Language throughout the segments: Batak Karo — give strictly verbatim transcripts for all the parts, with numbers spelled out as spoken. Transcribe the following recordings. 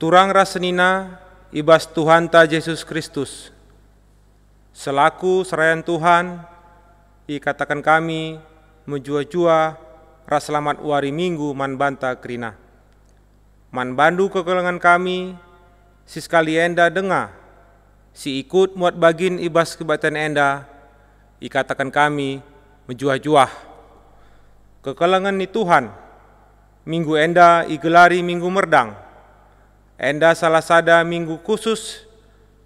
Turang ras senina i bas Tuhanta Jesus Kristus. Selaku serayan Tuhan, ikataken kami mejuah-juah ras selamat wari Minggu man banta kerina. Man bandu kekelengen kami, si sekali enda denga, si ikut muat bagin i bas kebaktin enda, ikataken kami mejuah-juah. Kekelengen ni Tuhan, Minggu enda igelari Minggu Merdang. Enda salah sada minggu khusus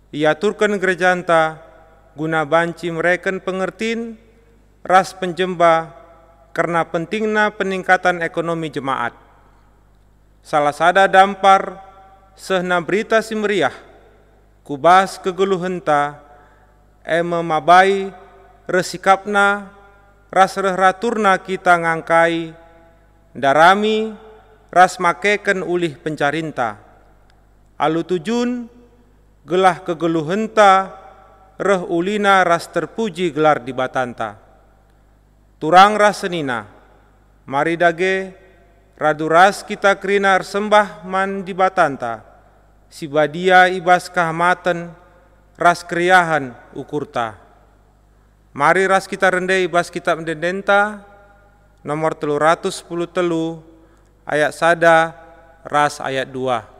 iaturken gerejanta guna banci mereken pengertin ras penjemba kerna pentingna peningkatan ekonomi jemaat. Salah sada dampar sehna Berita Si Meriah ku bas kegeluhenta, e me mabai reh sikapna ras reh raturna kita ngangkai, ndarami, ras makeken ulih pencarinta. Alu tujun, gelah kegeluhenta reh ulina ras terpuji gelar Dibatanta. Turang ras senina, mari dage radu ras kita kerina ersembah man Dibatanta, si badia i bas kehamaten ras keriahen ukurta. Mari ras kita rende i bas Kitap Ende-endenta, nomor telu ratus sepuluh telu, ayat sada ras ayat dua.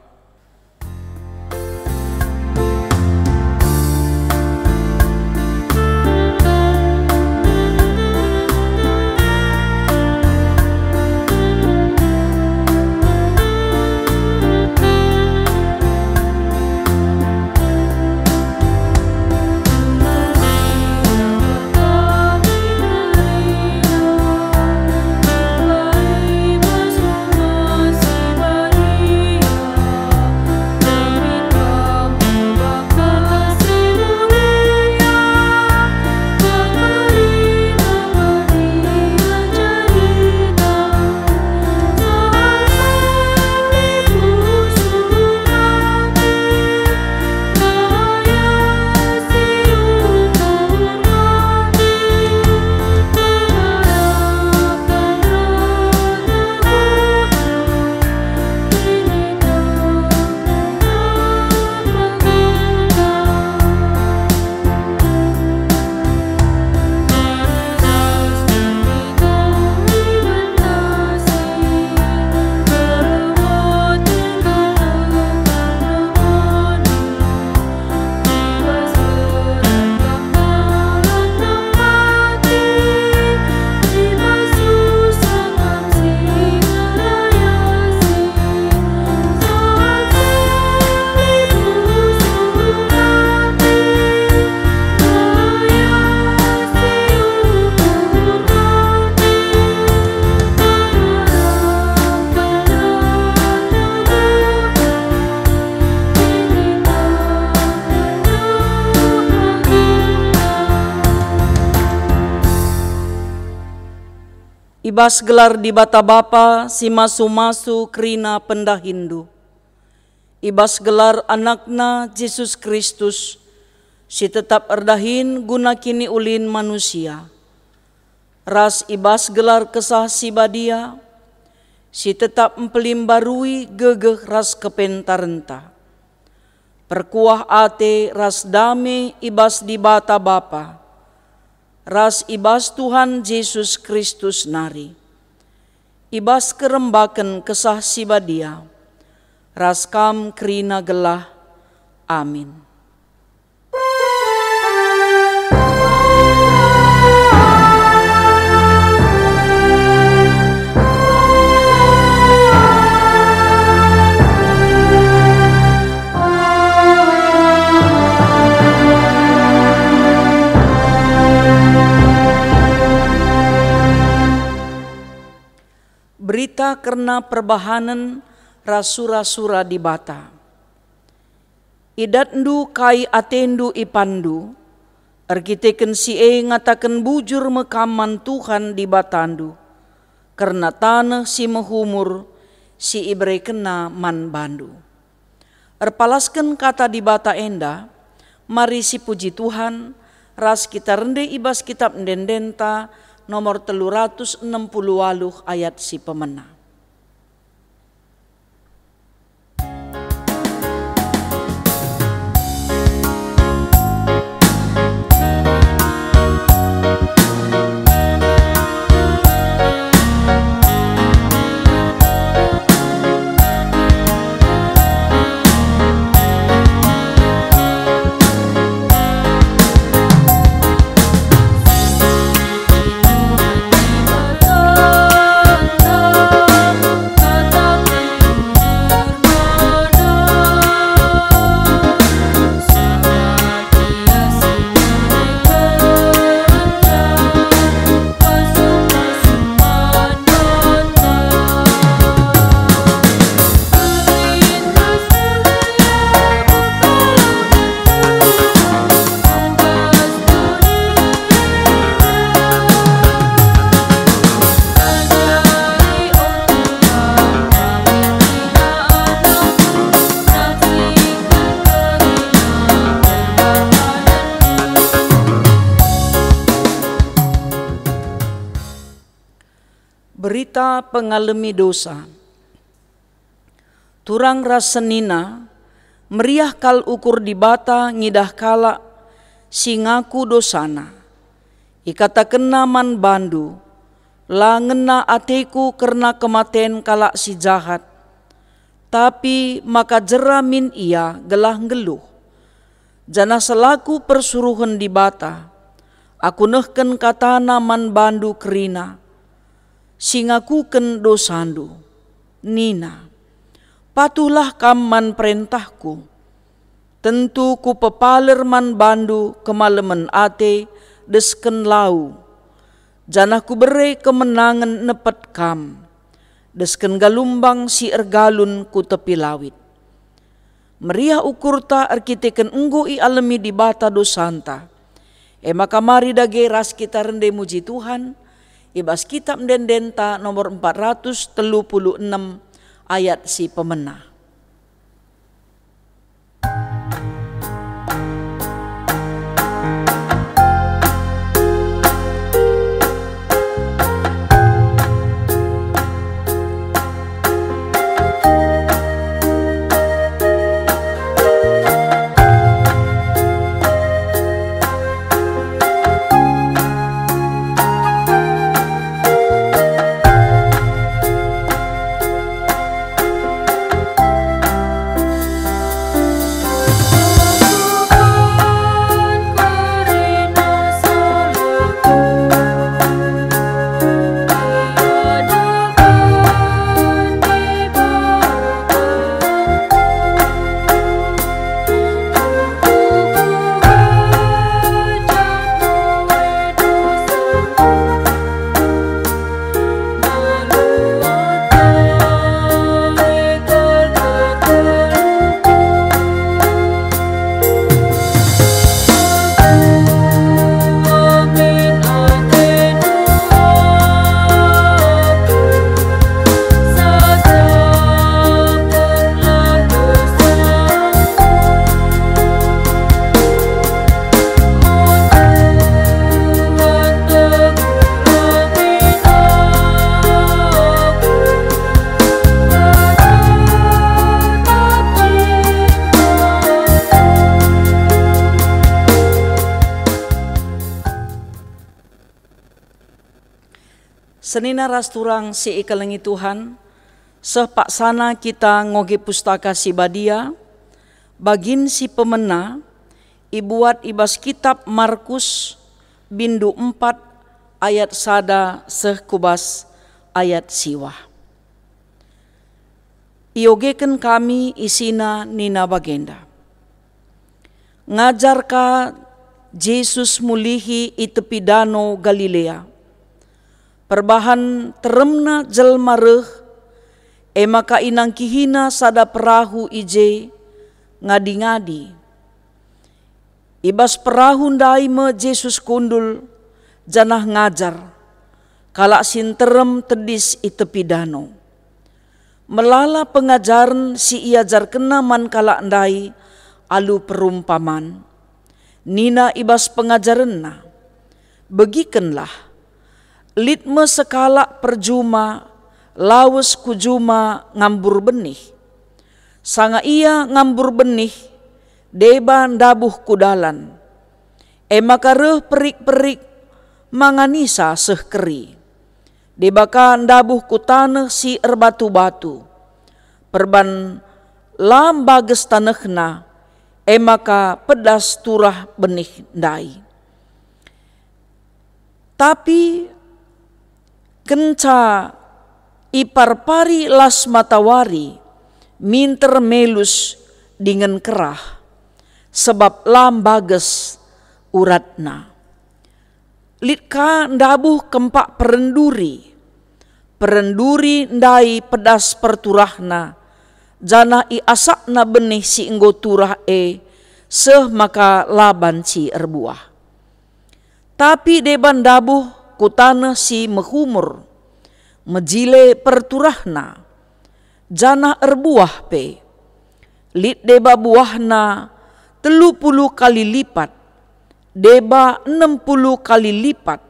I bas gelar Dibata Bapa si masu-masu kerina pendahinndu, i bas gelar AnakNa Jesus Kristus, si tetap erdahin guna kiniulin manusia, ras i bas gelar Kesah Si Badia, si tetap mpelimbarui gegeh ras kepentarenta. Perkuah ate ras dame i bas Dibata Bapa, ras i bas Tuhan Jesus Kristus nari, i bas kerembaken Kesah Si Badia, ras kam kerina gelah. Amin. Berita kerna perbahanen ras sura-sura Dibata. Idatndu kai atendu ipanndu, erkiteken si e ngataken bujur me kam man Tuhan Dibatandu, kerna taneh si mehumur si iberekenNa man bandu. Erpalasken kata Dibata enda, mari sipuji Tuhan, ras kita rende i bas Kitap Ende-endenta nomor telu ratus enem puluh waluh ayat si pemena. Berita pengalemi dosa. Turang ras senina, meriah kal ukur Dibata ngidah kalak si ngaku dosana. IkatakenNa man bandu, "La ngena ateKu kerna kematen kalak si jahat, tapi maka jera min ia gelah nggeluh." Janah selaku persuruhen Dibata, Aku nehken katana man bandu kerina, si ngakuken dosandu. Nina, "Patuhlah kam man perentahKu. Tentu Kupepaler man bandu kemalemen ate desken lau, janah Kubere kemenangen nepet kam, desken galumbang si ergalun ku tepi lawit." Meriah ukurta erkiteken enggo ialemi Dibata dosanta. E maka mari dage ras kita rende muji Tuhan i bas Kitab Ende-endenta nomor empat ratus telu puluh enem, ayat si pemena. Senina ras turang si ikelengi Tuhan, seh paksana kita ngoge Pustaka Si Badia, bagin si pemena ibuat i bas Kitap Markus, bindu empat, ayat sada seh ku bas ayat siwah. Iogeken kami isina nina bagenda. Ngajar ka Jesus mulihi i tepi Dano Galilea. Perbahan teremna jelma reh, e maka inangkihina sada perahu i je ngadi-ngadi. I bas perahu ndai me Jesus kundul janah ngajar. Kalak si nterem tedis i tepi dano. Melala pengajaren si iajarkenNa man kalak ndai alu perumpaman. Nina i bas pengajarenNa, "Begikenlah, lit me sekalak perjuma lawes ku juma ngambur benih. Sanga ia ngambur benih, deba ndabuh ku dalan. E maka reh perik-perik manganisa seh keri. Deba ka ndabuh ku taneh si erbatu-batu, perban la mbages tanehna, e maka pedas turah benih ndai. Tapi kenca iparpari las matawari, minter melus dingen kerah, sabap la mbages uratna. Lit ka ndabuh kempak perenduri. Perenduri ndai pedas perturahna, janah iasakna benih si enggo turah e, seh maka la banci erbuah. Tapi deba ndabuh ku taneh si mehumur, mejile perturahna, janah erbuah pe. Lit deba buahna telu puluh kali lipat, deba enem puluh kali lipat,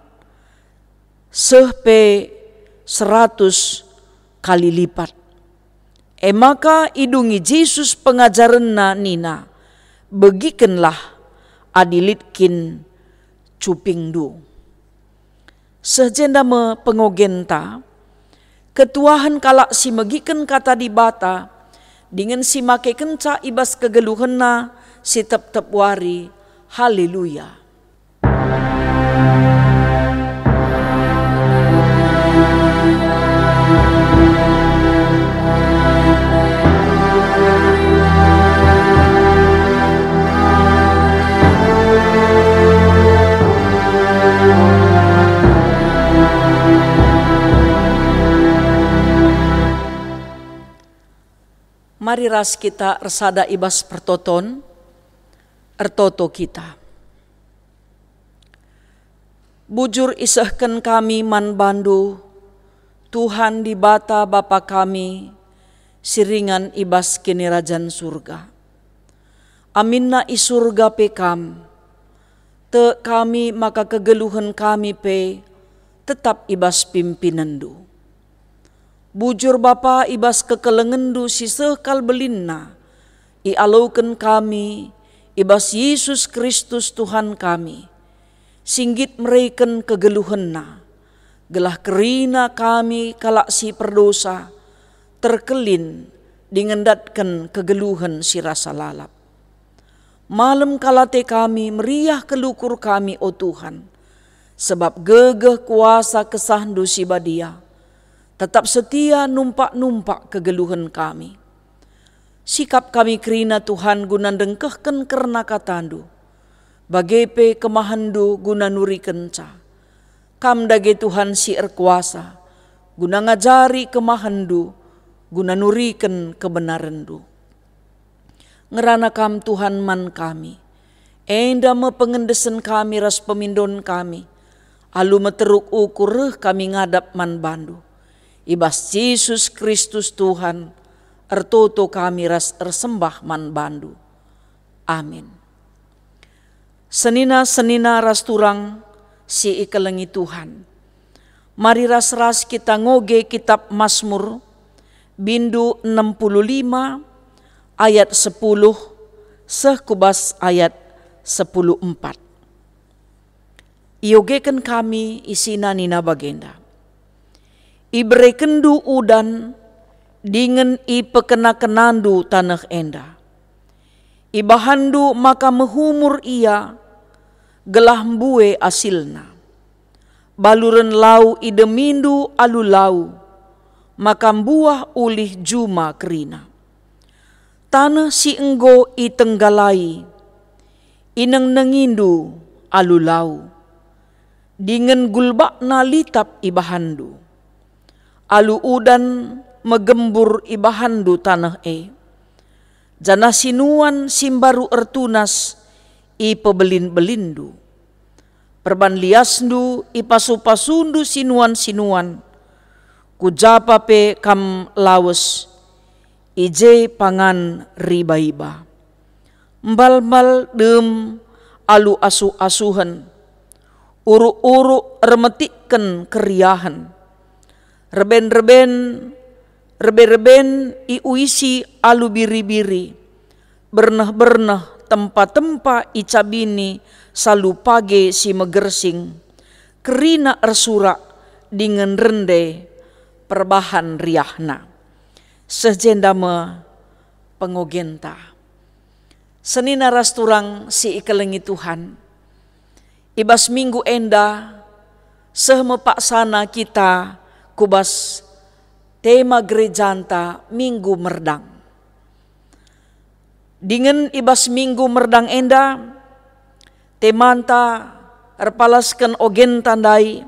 seh pe seratus kali lipat. E maka idungi Jesus pengajarenNa nina, "Begikenlah adi lit kin cupingndu." Seh jenda me pengogenta, ketuahen kalak si megiken Kata Dibata dingen si makekenca i bas kegeluhenna si tep-tep wari. Haleluya! Mari ras kita ersada i bas pertoton, ertoto kita. Bujur isehken kami man baNdu, Tuhan Dibata Bapa kami, si ringan i bas Kinirajan Surga. Aminna i Surga pe Kam, tek kami maka kegeluhen kami pe tetap i bas pimpinenNdu. Bujur Bapa, i bas kekelengenNdu si seh kal belinna, ialoken kami i bas Jesus Kristus Tuhan kami, si nggit mereken kegeluhenNa, gelah kerina kami kalak si perdosa terkelin dingen ndatken kegeluhen si rasa lalap. Malem kal ate kami, meriah kal ukur kami, o Tuhan, sebab gegeh kuasa KesahNdu si Badia tetap setia numpak-numpak kegeluhen kami. Sikap kami kerina, Tuhan, guna ndengkehken kerna KataNdu, bage pe kemahenNdu guna nurikenca. Kam dage, Tuhan, si erkuasa, guna ngajari kemahenNdu, guna nuriken kebenarenNdu. Ngerana Kam, Tuhan, man kami. Enda me pengendesen kami ras pemindon kami, alu meteruk ukur reh kami ngadap man baNdu. I bas Jesus Kristus Tuhan, ertoto kami ras ersembah man baNdu. Amin. Senina-senina ras turang si ikelengi Tuhan, mari ras-ras kita ngoge Kitap Masmur, bindu enem puluh lima, ayat sepuluh seh ku bas ayat sepuluh empat. Iogeken kami isina nina bagenda, "IberekenNdu udan, dingen ipekena-kenandu taneh enda. IbahanNdu maka mehumur ia, gelah mbue asilna. Baluren lau idemindu alu lau, maka mbuah ulih juma kerina. Taneh si enggo itenggalai, inengnengindu alu lau, dingen gulbakna litap ibahanndu. Alu udan megembur ibahanndu taneh e, janah sinuan si mbaru ertunas ipebelin-belinndu. Perban liasndu ipasu-pasundu sinuan-sinuan, ku japa pe kam lawes, i je pangan riba-iba. Mbal-mbal dem alu asuh-asuhen, uruk-uruk ermetikken keriahen. Reben-reben, rebe-reben iuisi alu biri-biri, berneh-berneh tempa-tempa icabini salu page si megersing, kerina ersurak dingen rende perbahan riahna." Seh jenda me pengogenta. Senina ras turang si ikelengi Tuhan, i bas minggu enda seh me paksana kita ku bas tema gerejanta Minggu Merdang. Dingen i bas Minggu Merdang enda, temanta erpalasken ogenta ndai,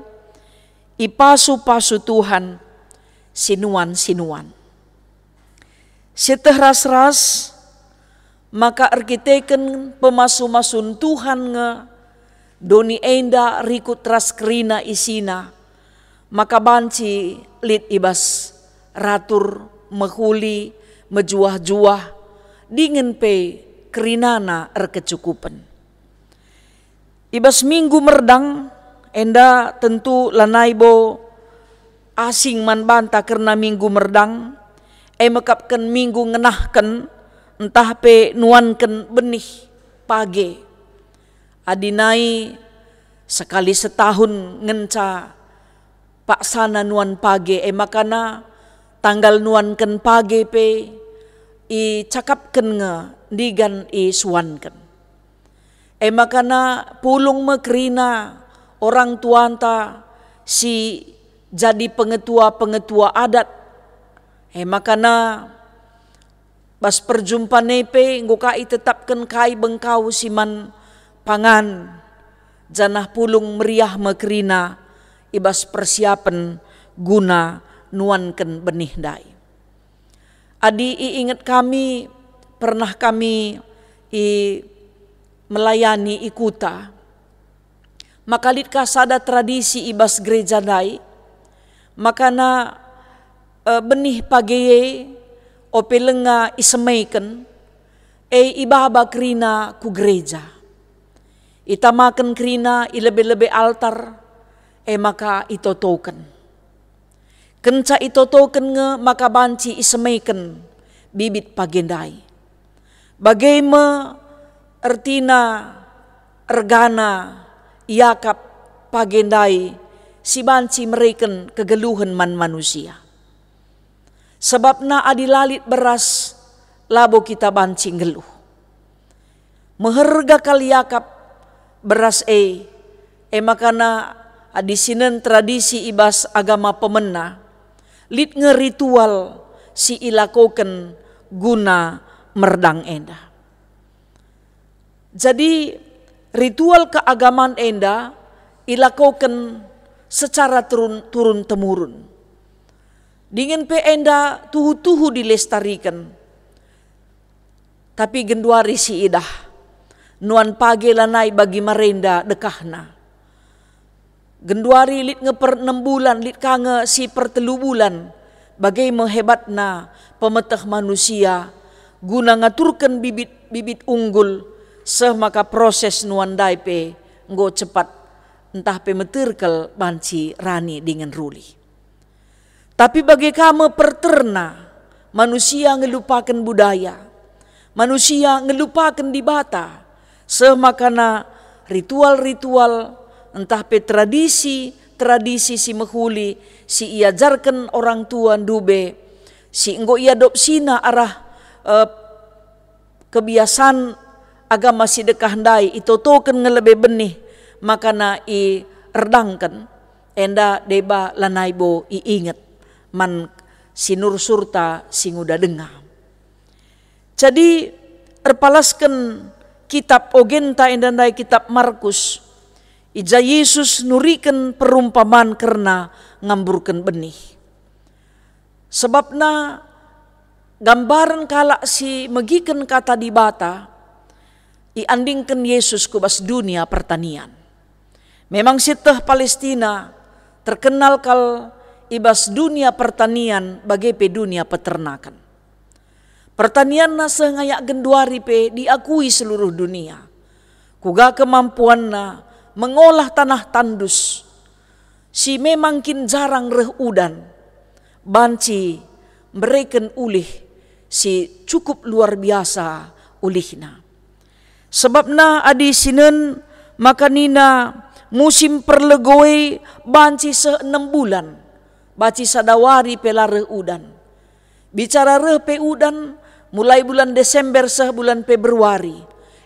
ipasu-pasu Tuhan sinuan-sinuan. Sieteh ras-ras maka erkiteken pemasu-masun Tuhan nge doni enda rikut ras kerina isina, maka banci lit i bas ratur, mehuli, mejuah-juah, dingen pe kerinana erkecukupen. I bas Minggu Merdang enda tentu lanai bo asing man banta kerna Minggu Merdang, e mekapken Minggu ngenahken ntah pe nuanken benih page. Adi nai sekali setahun ngenca paksana nuan page, e makana tanggal nuanken page pe icakapken nge ndigan isuanken. E makana pulung me kerina orang tuanta si jadi pengetua-pengetua adat. E makana bas perjumpan e pe enggo ka itetapken kai bengkau si man pangan, janah pulung meriah me kerina i bas persiapen guna nuanken benih ndai. Adi iinget kami, pernah kami i melayani i kuta, maka lit ka sada tradisi i bas gereja ndai, makana, e, benih page e ope lenga isemaiken, e ibaba kerina ku gereja. Itamaken kerina i lebe-lebe altar, e maka itotoken. Kenca itotoken nge maka banci isemaiken bibit page ndai. Bage me ertina ergana iakap page ndai si banci mereken kegeluhen man manusia. Sebabna adi la lit beras, labo kita banci nggeluh. Meherga kal iakap beras e, e makana adi sinen tradisi i bas agama pemena, lit nge ritual si ilakoken guna merdang enda. Jadi, ritual keagaman enda ilakoken secara turun, turun-temurun. Dingen pe enda tuhu-tuhu dilestariken. Tapi genduari si idah, nuan page lanai bagi marenda dekahna. Genduari lit nge per enem bulan, lit ka nge si per telu bulan. Bage me hebatna pemeteh manusia guna ngaturken bibit-bibit unggul, seh maka proses nuan ndai pe enggo cepat, ntah pe meterkel banci rani dingen ruli. Tapi bage ka me perterna, manusia ngelupaken budaya, manusia ngelupaken Dibata, seh makana ritual-ritual ntah pe tradisi-tradisi si mehuli si iajarken orang tua ndube, si enggo iadopsina arah, eh, kebiasan agama si dekah ndai itotoken nge lebe benih, makana ierdangken, enda deba lanai bo iinget man sinursurta si nguda denga. Jadi, erpalasken kitab ogenta enda ndai kitab Markus, i ja Jesus nuriken perumpaman kerna ngamburken benih. Sebabna gambaren kalak si megiken kata Dibata iandingken Jesus ku bas dunia pertanian. Memang sieteh Palestina terkenal kal i bas dunia pertanian bage pe dunia peternaken. Pertanianna seh ngayak genduari pe diakui seluruh dunia. Kuga kemampuanna mengolah tanah tandus si memang kin jarang reh udan, banci mbereken ulih si cukup luar biasa ulihna. Sebabna adi sinen maka nina musim perlego e banci seh enem bulan, banci sada wari pe la reh udan. Bicara reh pe udan, mulai bulan Desember seh bulan Februari,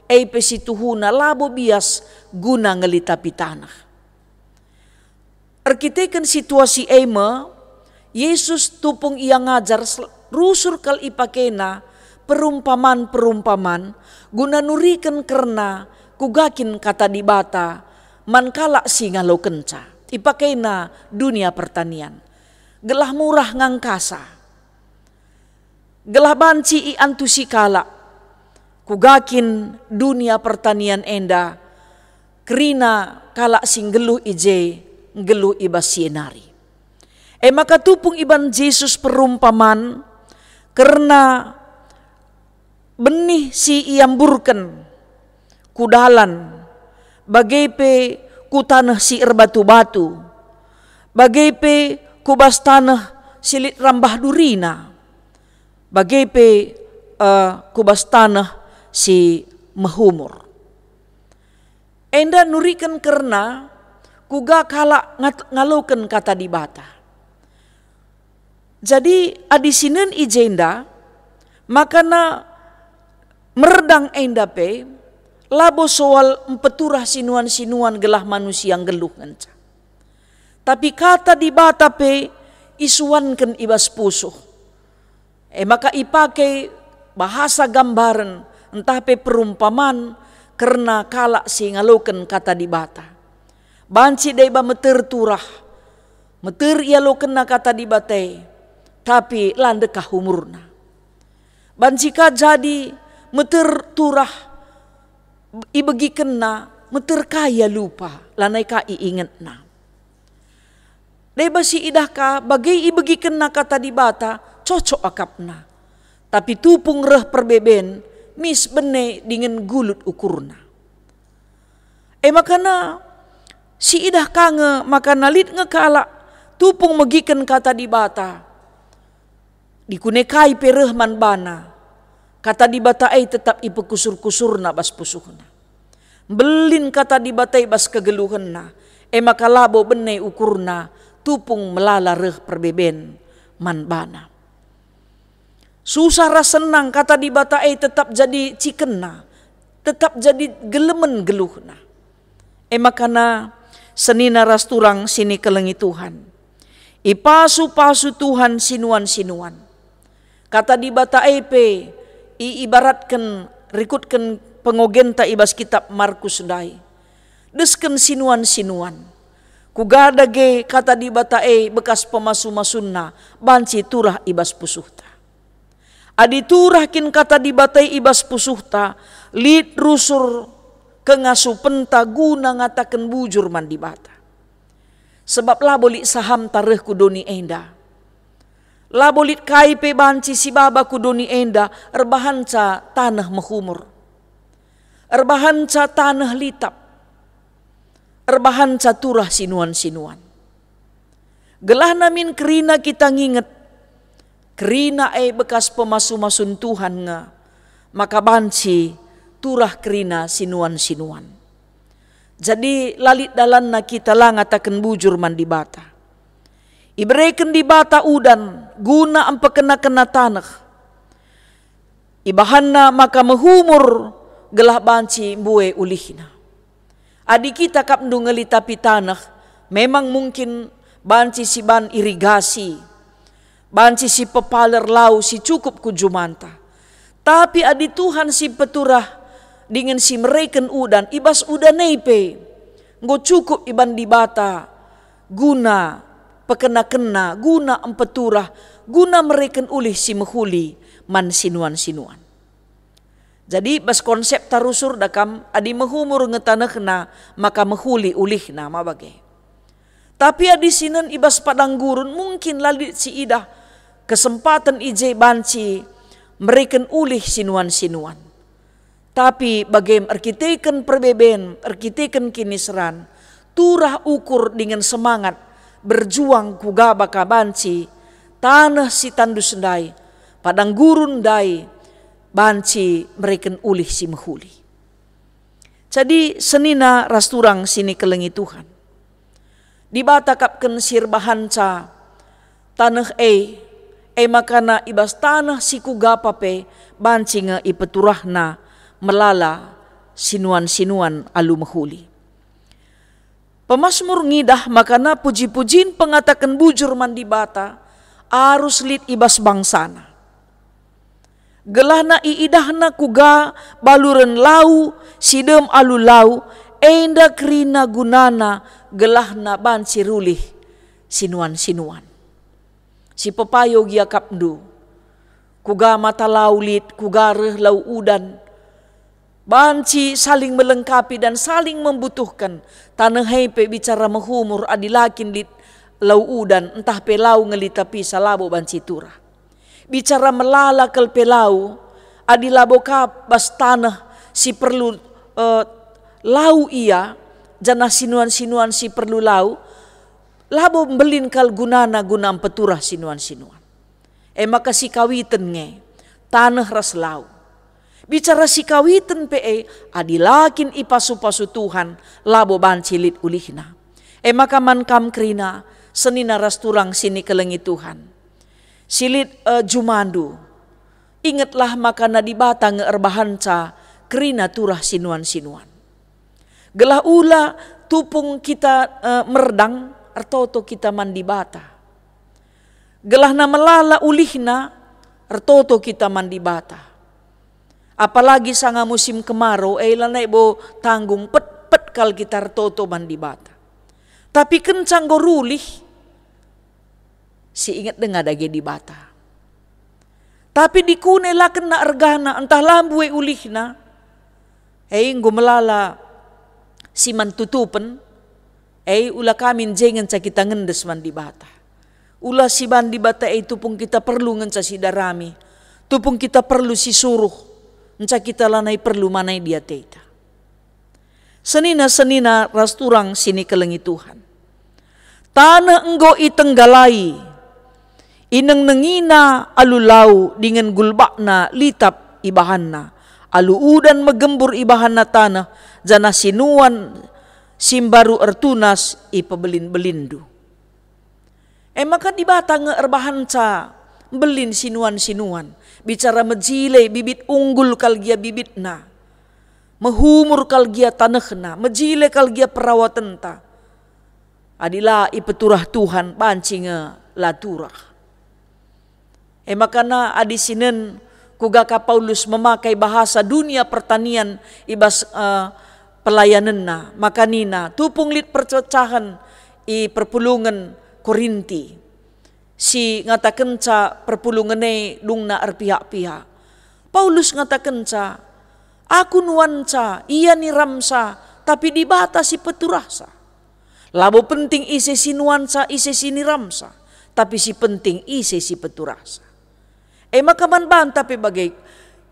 e pe situhuna labo bias guna ngelitapi tanah. Erkiteken situasi e me, Jesus tupung ia ngajar sel-, rusur kal ipakena perumpaman-perumpaman guna nuriken kerna kuga kin kata Dibata man kalak si ngalokenca. Ipakena dunia pertanian, gelah murah ngangkasa. Gelah banci iantusi kalak, kuga kin dunia pertanian enda kerina kalak si nggeluh i je, nggeluh i bas si e nari. E maka tupung iban Jesus perumpaman kerna benih si iamburken ku dalan, bage pe ku taneh si erbatu-batu, bage pe ku bas taneh si lit rambah durina, bage pe, eh, ku bas taneh si mehumur. Enda nuriken kerna kuga kalak ngat-, ngaloken Kata Dibata. Jadi, adi sinen i jenda, makana merdang enda pe labo soal mpeturah sinuan-sinuan gelah manusia nggeluh ngenca. Tapi Kata Dibata pe isuanken i bas pusuh. E maka ipake bahasa gambaren ntah pe perumpaman kerna kalak si ngaloken Kata Dibata. Banci deba meter turah, meter ialokenna Kata Dibata e, tapi la ndekah umurna. Banci ka jadi meter turah ibegikenna, meter ka ia lupa, lanai ka iingetna. Deba si idah ka bage ibegikenna Kata Dibata, cocok akapna. Tapi tupung reh perbeben, mis bene dingen gulut ukurna. E makana si idah ka nge makana lit nge kalak tupung megiken Kata Dibata. Dikune kai pe reh man bana, Kata Dibata e tetap ipekusur-kusurna bas pusuhna. Mbelin Kata Dibata e bas kegeluhenna, e maka labo bene ukurna tupung melala reh perbeben man bana. Susah ras senang, Kata Dibata e tetap jadi cikenna, tetap jadi gelemen geluhna. E makana senina ras turang si nikelengi Tuhan, ipasu-pasu Tuhan sinuan-sinuan. Kata Dibata e pe iibaratken rikutken pengogenta i bas kitap Markus ndai. Desken sinuan-sinuan. Kuga dage Kata Dibata e bekas pemasu-masunna banci turah i bas pusuhta. Adi turah kin Kata Dibata e i bas pusuhta, lit rusur kengasupenta guna ngataken bujur man Dibata. Sebab labo lit sahamta reh ku doni enda. Labo lit kai pe banci sibaba ku doni enda erbahanca taneh mehumur, erbahanca taneh litap, erbahanca turah sinuan-sinuan. Gelahna min kerina kita nginget, kerina e bekas pemasu-masun Tuhan nge, maka banci turah kerina sinuan-sinuan. Jadi, la lit dalanna kita la ngataken bujur man Dibata. Ibereken Dibata udan guna mpekena-kena taneh. IbahanNa maka mehumur gelah banci mbue ulihna. Adi kita kap ndu ngelitapi taneh, memang mungkin banci siban irigasi, banci sipepaler lau si cukup ku jumanta. Tapi adi Tuhan si peturah dingen si mereken udan, i bas udan e pe enggo cukup iban Dibata guna pekena-kena, guna mpeturah, guna mereken ulih si mehuli man sinuan-sinuan. Jadi, bas konsep tarusur da kam, adi mehumur nge tanehna, maka mehuli ulihna, ma bage. Tapi adi sinen i bas padang gurun, mungkin la lit si idah kesempaten i je banci mereken ulih sinuan-sinuan. Tapi bage erkiteken perbeben, erkiteken kiniseran, turah ukur dingen semangat berjuang kuga baka banci taneh si tandus ndai, padang gurun ndai, banci mereken ulih si mehuli. Jadi senina ras turang si nikelengi Tuhan. Dibata kapken si erbahanca taneh e, e makana i bas taneh si kuga pa pe banci nge ipeturahna melala sinuan-sinuan alu mehuli. Pemasmur ngidah makana puji-pujin pengataken bujur man Dibata arus lit i bas bangsana. Gelahna iidahna kuga baluren lau si dem alu lau, enda kerina gunana gelahna banci rulih sinuan-sinuan. Sipepayo gia kapndu, kuga mata lau lit, kuga reh lau udan, banci saling melengkapi dan saling membutuhkan. Taneh e pe bicara mehumur adi la kin lit lau udan, ntah pe lau ngelitapisa labo banci turah. Bicara melala kal pe lau, adi labo ka bas taneh si perlu, eh, lau ia, janah sinuan-sinuan si perlu lau, Labo mbelin kal gunana guna mpeturah sinuan-sinuan. E maka sikawiten nge, taneh ras lau. Bicara sikawiten pe e, adi la kin ipasu-pasu Tuhan, labo banci lit ulihna. E maka man kam kerina, senina ras turang si nikelengi Tuhan, si lit, e, jumandu, ingetlah maka na Dibata nge erbahanca kerina turah sinuan-sinuan. Gelah ula tupung kita, e, merdang, ertoto kita man Dibata. Gelah na melala ulihna, ertoto kita man Dibata. Apalagi sanga musim kemarau, e, lanai bo tanggung, pet-pet kal kita ertoto man Dibata. Tapi kenca enggo rulih, si inget denga dage Dibata. Tapi dikune la kena ergana, ntah la mbue ulihna, e enggo melala si man tutupen, e ula kami nje ngenca kita ngendes man Dibata. Ula si ban Dibata e tupung kita perlu ngenca sidarami, tupung kita perlu sisuruh, ngenca kita lanai perlu manai diateta. Senina-senina ras turang si nikelengi Tuhan. Taneh enggo itenggalai, inengnengina alu lau dingen gulbakna litap ibahanna, alu udan megembur ibahanna taneh, janah sinuan si mbaru ertunas ipebelin-belinndu. E maka Dibata nge erbahanca mbelin sinuan-sinuan, bicara mejile bibit unggul kal gia bibitna, mehumur kal gia tanehna, mejile kal gia perawatenta. Adi la ipeturah Tuhan, banci nge la turah. E maka na adi sinen kuga ka Paulus memakai bahasa dunia pertanian i bas, eh, pelayanenna, maka nina, tupung lit perpecahen i perpulungen Korinti, si ngatakenca perpulungen e dungna erpihak-pihak. Paulus ngatakenca, "Aku nuanca, ia niramsa, tapi Dibata si peturahsa." Labo penting ise si nuansa, ise si niramsa, tapi si penting ise si peturahsa. E maka man banta pe bage,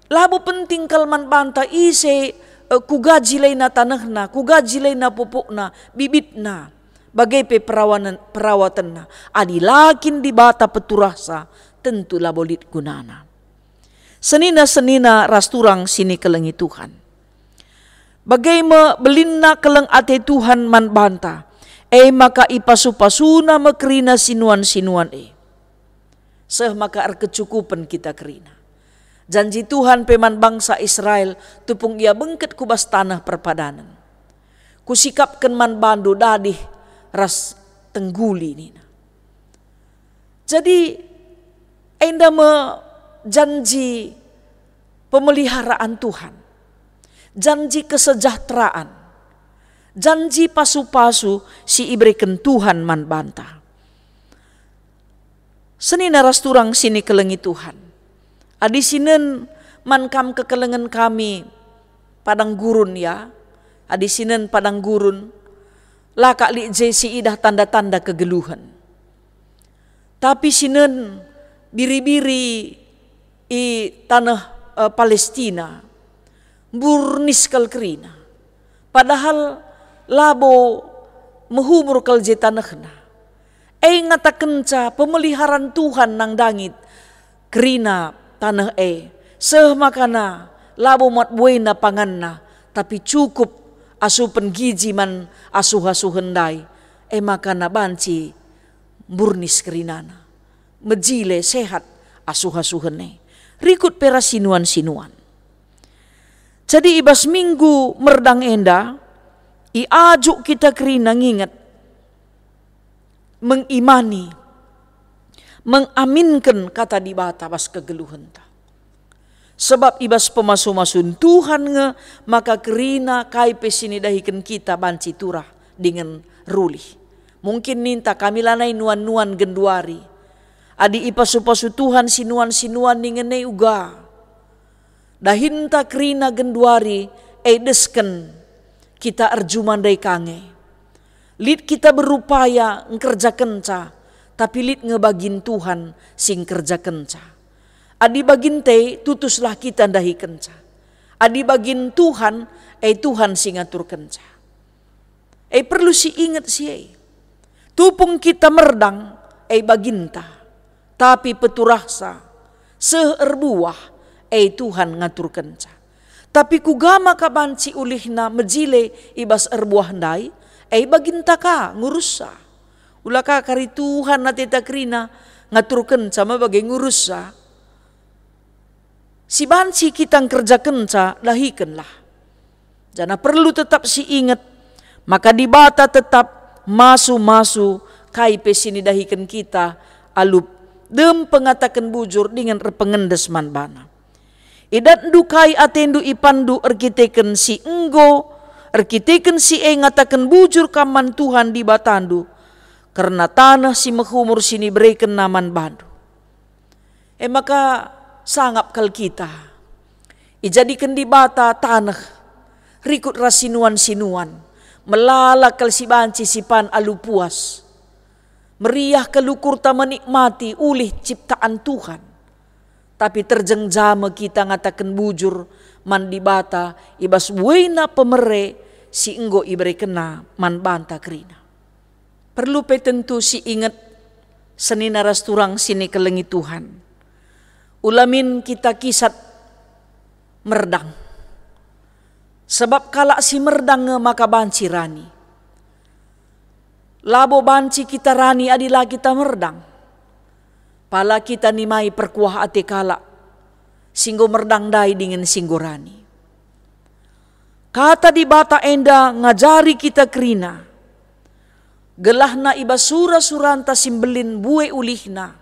labo penting kal man banta ise, e, kuga jilaina tanehna, kuga jilaina pupukna, bibitna, bage pe perawanen-, perawatenna. Adi la kin Dibata peturahsa, tentu labo lit gunana. Senina-senina ras turang si nikelengi Tuhan. Bage me belinna keleng ate Tuhan man banta, e maka ipasu-pasuna me kerina sinuan-sinuan e. Seh maka erkecukupen kita kerina. Janji Tuhan pe man bangsa Israel tupung ia bengket ku bas taneh perpadanen. Kusikapken man bandu dadih ras tengguli nina. Jadi, enda me janji pemeliharaan Tuhan, janji kesejahteraan, janji pasu-pasu si ibereken Tuhan man banta. Senina ras turang si nikelengi Tuhan. Adi sinen man kam kekelengen kami padang gurun, ya, adi sinen padang gurun, la kak lit je si idah tanda-tanda kegeluhen. Tapi sinen biri-biri i taneh, eh, Palestina, mburnis kal kerina. Padahal labo mehumur kal je tanehna. E ngatakenca pemeliharan Tuhan nandangi kerina taneh e, seh makana labo muat buena panganna, tapi cukup asupen giji man asuh-asuhen ndai, e makana banci mburnis kerinana, mejile sehat asuh-asuhen e, rikut pe ras sinuan-sinuan. Jadi i bas minggu merdang enda, iajuk kita kerina nginget, mengimani, mengaminken Kata Dibata bas kegeluhenta. Sebab i bas pemasu-masun Tuhan nge maka kerina kai pe si nidahiken kita banci turah dingen rulih. Mungkin ninta kami lanai nuan-nuan genduari. Adi ipasu-pasu Tuhan sinuan-sinuan ningen e uga. Dahinta kerina genduari e desken kita erjuma ndai ka nge. Lit kita berupaya ngkerjakenca, tapi lit nge bagin Tuhan si ngkerjakenca. Adi bagin te, tutuslah kita ndahikenca. Adi bagin Tuhan, e Tuhan si ngaturkenca. E perlu si inget si e. Tupung kita merdang, e baginta, tapi peturahsa, seh erbuah, e Tuhan ngaturkenca. Tapi kuga maka banci ulihna mejile i bas erbuah ndai, e baginta ka ngurussa. Ula ka kari Tuhan ateta kerina ngaturkenca me bage ngurussa. Si banci kita ngkerjakenca dahikenlah. Janah perlu tetap si inget maka Dibata tetap masu-masu kai pe si nidahiken kita alu dem pengataken bujur dingen erpengendes man baNa. Idatndu kai atendu ipanndu erkiteken si enggo, erkiteken si e ngataken bujur kam man Tuhan Dibatandu kerna taneh si mehumur si niberekenNa man bandu. E maka sangap kal kita. Ijadiken Dibata taneh, rikut ras sinuan-sinuan, melala kal si banci sipan alu puas. Meriah kal ukurta menikmati ulih ciptaan Tuhan. Tapi terjengja me kita ngataken bujur man Dibata i bas buena pemere si enggo iberekenNa man banta kerina. Perlu pe tentu si inget senina ras turang si nikelengi Tuhan. Ula min kita kisat merdang. Sebab kalak si merdang nge maka banci rani. Labo banci kita rani adi la kita merdang. Pala kita nimai perkuah ate kalak si enggo merdang ndai dingen si enggo rani. Kata Dibata enda ngajari kita kerina, gelahna i bas sura-suranta si mbelin mbue ulihna.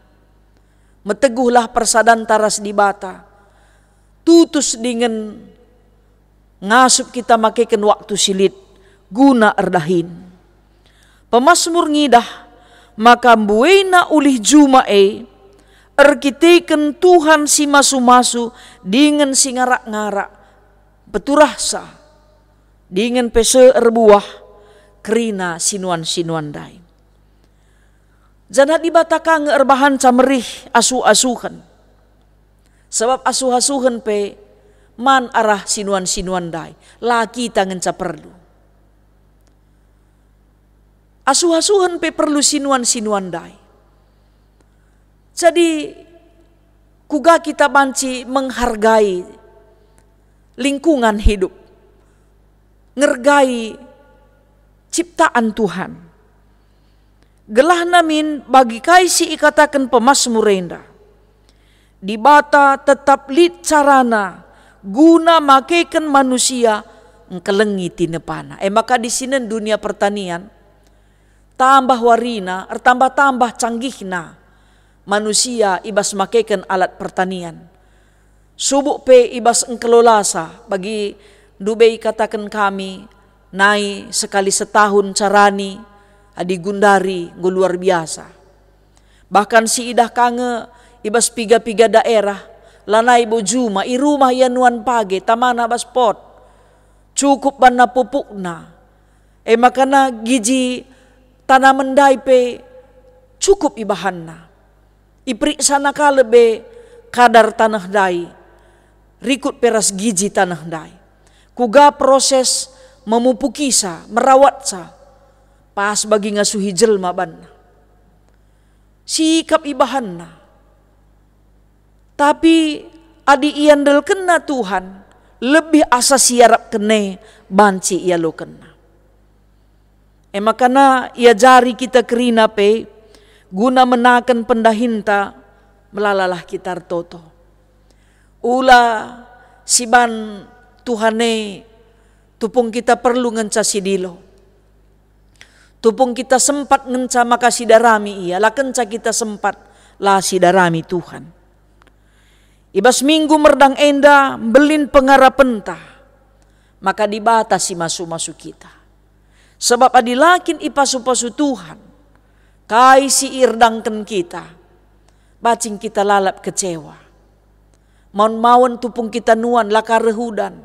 Meteguhlah persadanta ras Dibata, tutus dingen ngasup kita makeken waktu si lit guna erdahin. Pemasmur ngidah maka mbuena ulih juma e erkiteken Tuhan si masu-masu dingen si ngarak-ngarak, peturahsa, dingen pe seh erbuah kerina sinuan-sinuan ndai. Janah Dibata ka nge erbahanca merih asuh-asuhen. Sabap asuh-asuhen pe man arah sinuan-sinuan ndai, la kita ngenca perlu. Asuh-asuhen pe perlu sinuan-sinuan ndai. Jadi, kuga kita banci menghargai lingkungan hidup, ngergai ciptaan Tuhan? Gelahna min bagi kai si ikataken pemasmur enda. Dibata tetap lit carana guna makeken manusia ngkelengi tinepana. E maka di sinen dunia pertanian, tambah warina, ertambah-tambah canggihna manusia i bas makeken alat pertanian. Subuk pe i bas engkelolasa, bagi ndube ikataken kami, nai sekali setahun carani, adi gundari enggo luar biasa. Bahkan si idah ka nge i bas piga-piga daerah, lanai bo juma, i rumah ia nuan page, tamana bas pot. Cukup banna pupukna. E makana giji tanamen ndai pe cukup ibahanna. Iperiksana ka lebe kadar taneh ndai, rikut pe ras giji taneh ndai. Kuga proses memupukisa, merawatsa, pas bagi ngasuhi jelma banna. Sikap ibahanna. Tapi adi iandalkenna Tuhan, lebih asa si iarapken e banci ialokenna. E makana iajari kita kerina pe guna menaken pendahinta, melalalah kita ertoto. Ula siban Tuhan e tupung kita perlu ngenca sidilo. Tupung kita sempat ngenca maka sidarami Ia, la kenca kita sempat la sidarami Tuhan. I bas minggu merdang enda mbelin pengarapenta, maka Dibata si masu-masu kita. Sebab adi la kin ipasu-pasu Tuhan, kai si ierdangken kita, bacin kita lalap kecewa. Maun-maun tupung kita nuan la ka reh udan.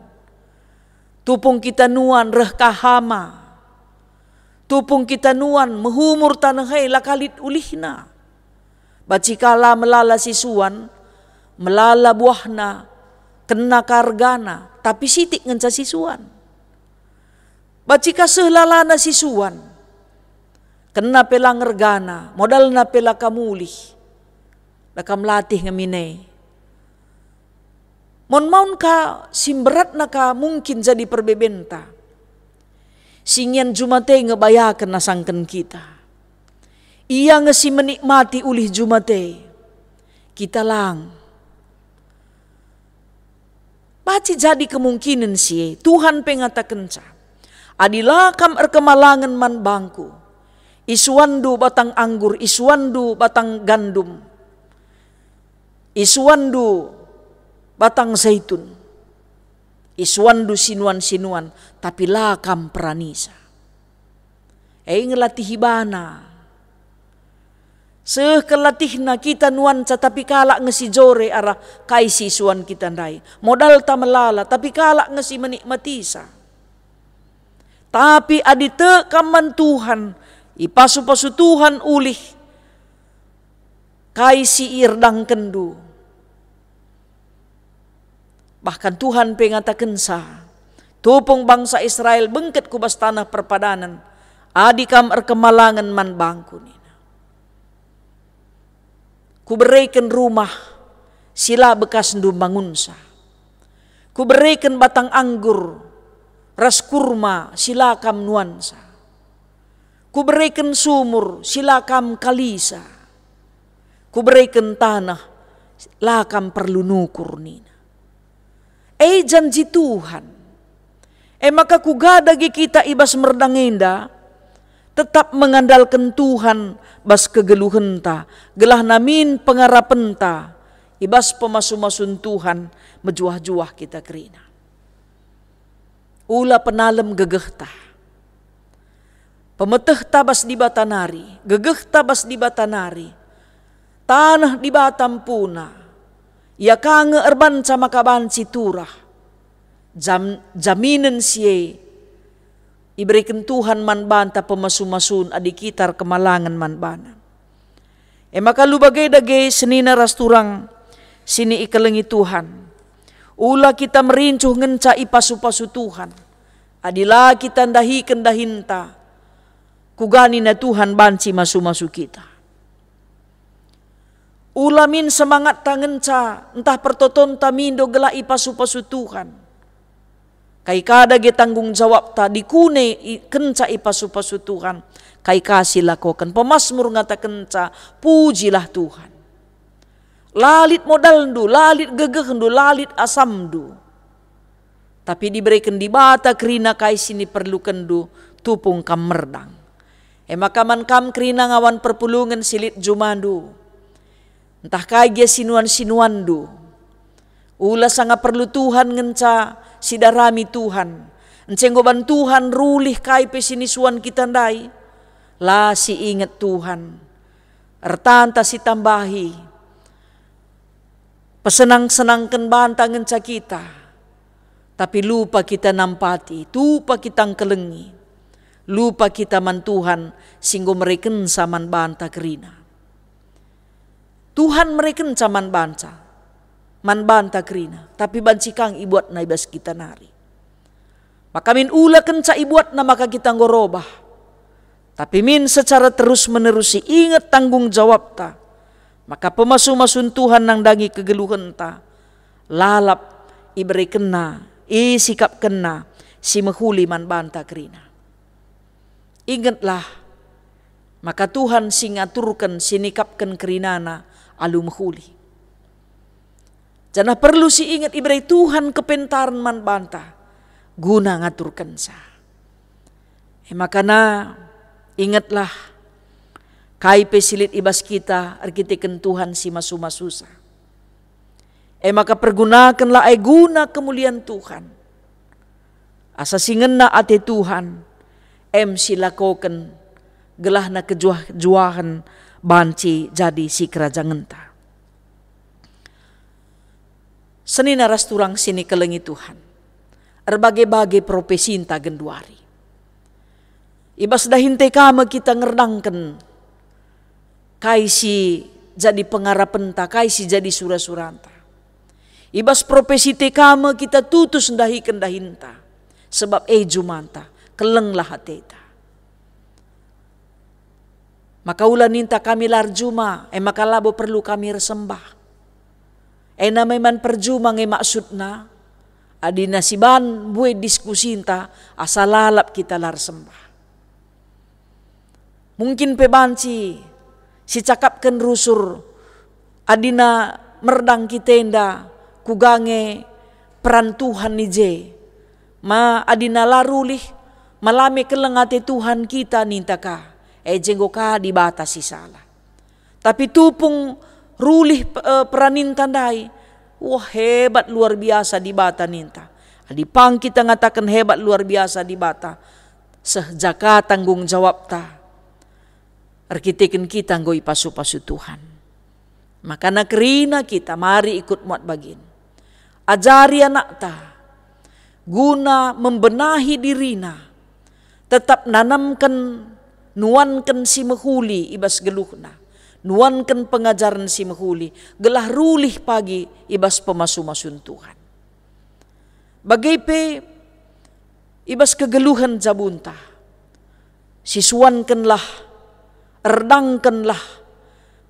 Tupung kita nuan reh ka hama. Tupung kita nuan mehumur taneh e la ka lit ulihna. Banci ka la melala sisuan, melala buahna, kena ka ergana, tapi sitik ngenca sisuan. Banci ka seh lalana sisuan, Kena pe la ngergana, modalna pe la ka mulih, la kam latih nge min e. Maun-maun ka si mberatna ka mungkin jadi perbebenta. Si ngian juma-te nge bayaken asangken kita. Ia nge si menikmati ulih juma-te. Kita lang. Banci jadi kemungkinen si e, Tuhan pe ngatakenca, "Adi la kam erkemalangen man bangKu, isuanndu batang anggur, isuanndu batang gandum, isuanndu batang zaitun, isuanndu sinuan-sinuan, tapi la kam peranisa." E nge latih ibana. Seh kal latihna kita nuanca, tapi kalak nge si jore arah kai si isuan kita ndai. Modalta melala, tapi kalak nge si menikmatisa. Tapi adi tek kam man Tuhan, ipasu-pasu Tuhan ulih kai si ierdangkenndu. Bahkan Tuhan pe ngatakenca, "Tupung bangsa Israel bengket ku bas taneh perpadanen, adi kam erkemalangen man bangKu," nina. "Kubereken rumah si la bekasndu mbangunsa. Kubereken batang anggur ras kurma si la kam nuansa. Kubereken sumur si la kam kalisa. Kubereken taneh la kam perlu nukur," nina. E janji Tuhan. E maka kuga dage kita i bas merdang enda? Tetap mengandalken Tuhan bas kegeluhenta, gelah namin pengarapenta i bas pemasu-masun Tuhan mejuah-juah kita kerina. Ula penalem gegehta. Pemetehta bas Dibata nari, gegehta bas Dibata nari, taneh Dibata mpuna, ia ka nge erbanca maka banci turah. Jam-, jaminen si e ibereken Tuhan man banta pemasu-masun adi kita erkemalangen man baNa. E maka alu bage dage senina ras turang si nikelengi Tuhan. Ula kita merincuh ngenca ipasu-pasu Tuhan. Adi la kita ndahiken dahinta, kuga nina Tuhan banci masu-masu kita. Ula min semangatta ngenca ntah pertotonta mindo gelah ipasu-pasu Tuhan. Kai ka dage tanggung jawabta dikune i-, kenca ipasu-pasu Tuhan, kai ka si lakoken. Pemasmur ngatakenca, "Pujilah Tuhan." La lit modalndu, la lit gegehndu, la lit asamndu. Tapi dibereken Dibata kerina kai si niperlukenndu, tupung kam merdang. E maka man kam kerina ngawan perpulungen si lit jumandu, ntah kai gia sinuan-sinuanndu, ula sanga perlu Tuhan ngenca sidarami Tuhan. Ence enggo ban Tuhan rulih kai pe si nisuan kita ndai, la siinget Tuhan. Ertanta sitambahi, pesenang-senangken banta ngenca kita, tapi lupa kita nampati, lupa kita ngkelengi, lupa kita man Tuhan si enggo merekenca man banta kerina. Tuhan merekenca man banca, man banta kerina, tapi banci kang ibuatna i bas kita nari. Maka min ula kenca ibuatna maka kita enggo robah. Tapi min secara terus-menerus si inget tanggung jawabta, maka pemasu-masun Tuhan nandangi kegeluhenta, lalap iberekenNa, isikapkenNa si mehuli man banta kerina. Ingetlah, maka Tuhan si ngaturken, si nikapken kerinana alu mehuli. Janah perlu si inget ibere Tuhan kepentaren man banta, guna ngaturkenca. E maka na, ingetlah, kai pe si lit i bas kita erkiteken Tuhan si masu-masusa. E maka pergunakenlah e guna kemulian Tuhan. Asa si ngena ate Tuhan, em si lakoken, gelahna kejuah-juahen banci jadi sikerajangenta. Senina ras turang si nikelengi Tuhan, erbage-bage profesinta genduari. I bas dahin T K me kita ngerdangken kai si jadi pengarapenta, kai si jadi sura-suranta. I bas profesi T K me kita tutus ndahiken dahinta, sebab e jumanta, kelenglah ateta. Maka ula ninta kami la erjuma, e maka labo perlu kami ersembah. Ena memang perjuma nge maksudna, adina siban mbue diskusinta asa lalap kita la ersembah. Mungkin pe banci sicakapken rusur adina merdang kita enda kuga nge peran Tuhan i je. Ma adina la rulih, ma la me keleng ate Tuhan kita ninta ka, e je enggo ka Dibata si salah. Tapi tupung rulih pe-, eh, peraninta ndai, wah, hebat luar biasa Dibata ninta. Adi pang kita ngataken hebat luar biasa Dibata, seh ja ka tanggung jawabta erkiteken kita enggo ipasu-pasu Tuhan. Makana kerina kita mari ikut muat bagin. Ajari anakta guna membenahi dirina, tetap nanamken, nuanken si mehuli i bas geluhna, nuanken pengajaren si mehuli, gelah rulih pagi i bas pemasu-masun Tuhan. Bage pe i bas kegeluhen jabunta, sisuankenlah, erdangkenlah,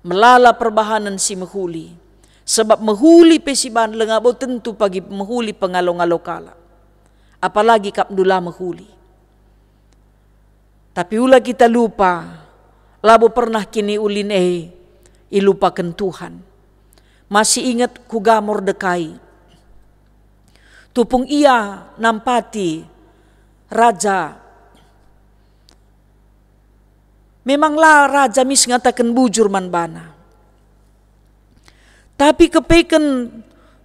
melala perbahanen si mehuli, sebab mehuli pe si ban labo tentu pagi mehuli pengalo-ngalo kalak, apalagi kap ndula mehuli. Tapi ula kita lupa, labo pernah kiniulin e ilupaken Tuhan. Masih inget kuga Mordekai. Tupung ia nampati raja, memang la raja mis ngataken bujur man bana. Tapi kepeken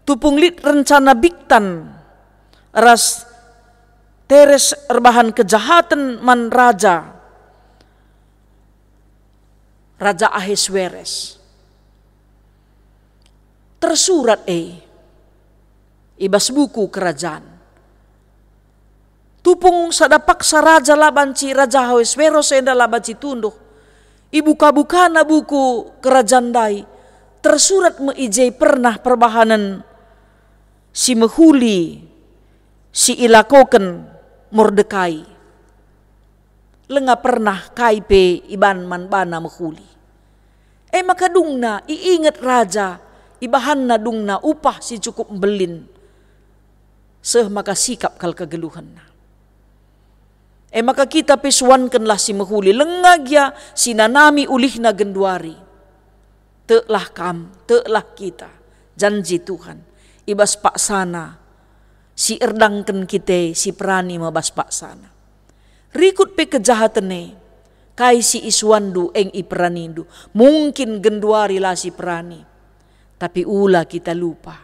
tupung lit rencana Bigtan ras Teres erbahan kejahaten man raja, Raja Ahasweros. Tersurat e i bas buku kerajaan. Tupung sada paksa raja la banci, Raja Ahasweros enda la banci tunduh. Ibuka-bukana buku kerajaan ndai, tersurat me i je pernah perbahanen si mehuli si ilakoken Mordekai. Lenga pernah kai pe iban man bana mehuli. E maka dungna iinget raja, ibahanna dungna upah si cukup mbelin, seh maka sikap kal kegeluhenna. E maka kita pe suankenlah si mehuli, lenga gia sinanami ulihna genduari. Teklah kam, teklah kita, janji Tuhan, i bas paksana si erdangken kita si perani me bas paksana. Rikut pe kejahaten e, kai si isuanndu eng iperanindu. Mungkin genduari la si perani, tapi ula kita lupa.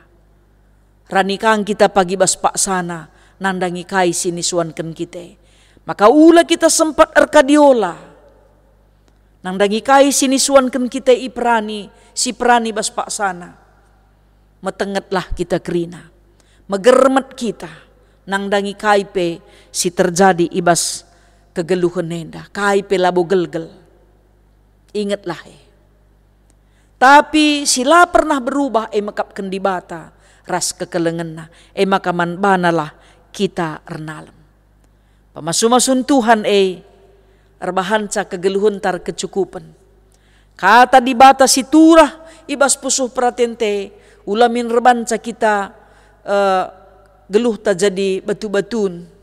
Rani kang kita pagi bas paksana nandangi kai si nisuanken kita. Maka ula kita sempat erkadiola. Nandangi kai si nisuanken kita iperani, si perani bas paksana. Metengetlah kita kerina. Megermet kita nandangi kai pe si terjadi i bas kegeluhen enda, kai pe labo gelgel. Ingetlah e. Tapi si la pernah berubah e mekapken Dibata ras kekelengenNa, e maka man baNalah kita ernalem. Pemasu-masun Tuhan e erbahanca kegeluhenta erkecukupen. Kata Dibata si turah i bas pusuh peratenta e, ula min erbanca kita, eh, geluhta jadi batu-batun.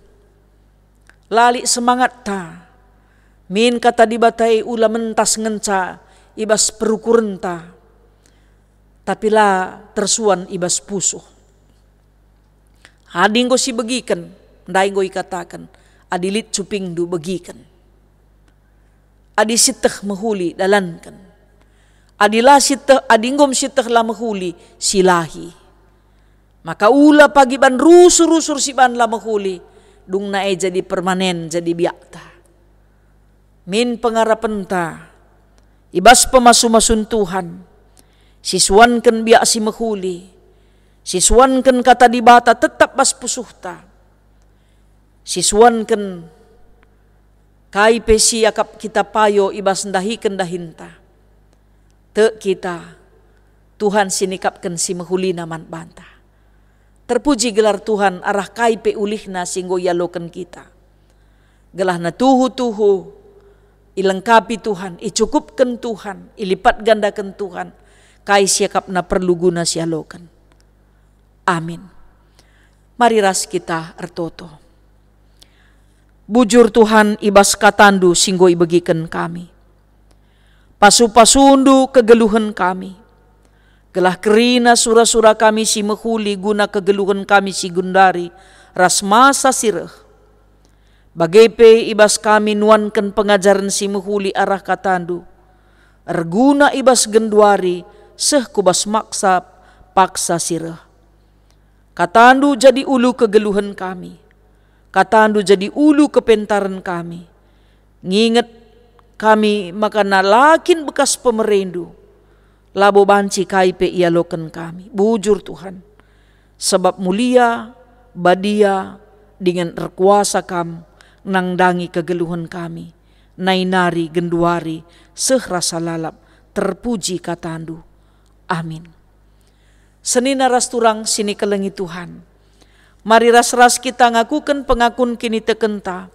La lit semangatta. Min kata Dibata e ula mentas ngenca i bas perukurenta, tapi la tersuan i bas pusuh. Adi enggo sibegiken, ndai enggo ikataken, adi lit cupingndu begiken. Adi sieteh mehuli dalanken. Adi la sieteh, adi enggo sieteh la mehuli, silahi. Maka ula pagi ban rusur-rusur si ban la mehuli, dungna e jadi permanen, jadi biakta. Min pengarapenta i bas pemasu-masun Tuhan, sisuanken biak si mehuli, sisuanken kata Dibata tetap bas pusuhta, sisuanken kai pe si akap kita payo i bas ndahiken dahinta. Tek kita, Tuhan si nikapken si mehulina man banta. Terpuji gelar Tuhan arah kai pe ulihna si enggo ialoken kita. Gelahna tuhu-tuhu Ilengkapi Tuhan, icukupken Tuhan, ilipat gandaken Tuhan kai si akapna perlu guna sialoken. Amin. Mari ras kita ertoto. Bujur Tuhan, i bas kataNdu si enggo ibegiken kami. Pasu-pasuNdu kegeluhen kami, gelah kerina sura-sura kami si mehuli guna kegeluhen kami si genduari ras masa si reh. Bage pe i bas kami nuanken pengajaren si mehuli arah kataNdu, erguna i bas genduari seh ku bas masa paksa si reh. KataNdu jadi ulu kegeluhen kami, kataNdu jadi ulu kepentaren kami. Nginget kami maka la kin bekas pemereNdu, labo banci kai pe ialoken kami. Bujur Tuhan, sabap mulia, badia, dingen erkuasa Kam nandangi kegeluhen kami, nai nari genduari seh rasa lalap. Terpuji kataNdu. Amin. Senina ras turang si nikelengi Tuhan, mari ras-ras kita ngakuken pengakun kinitekenta,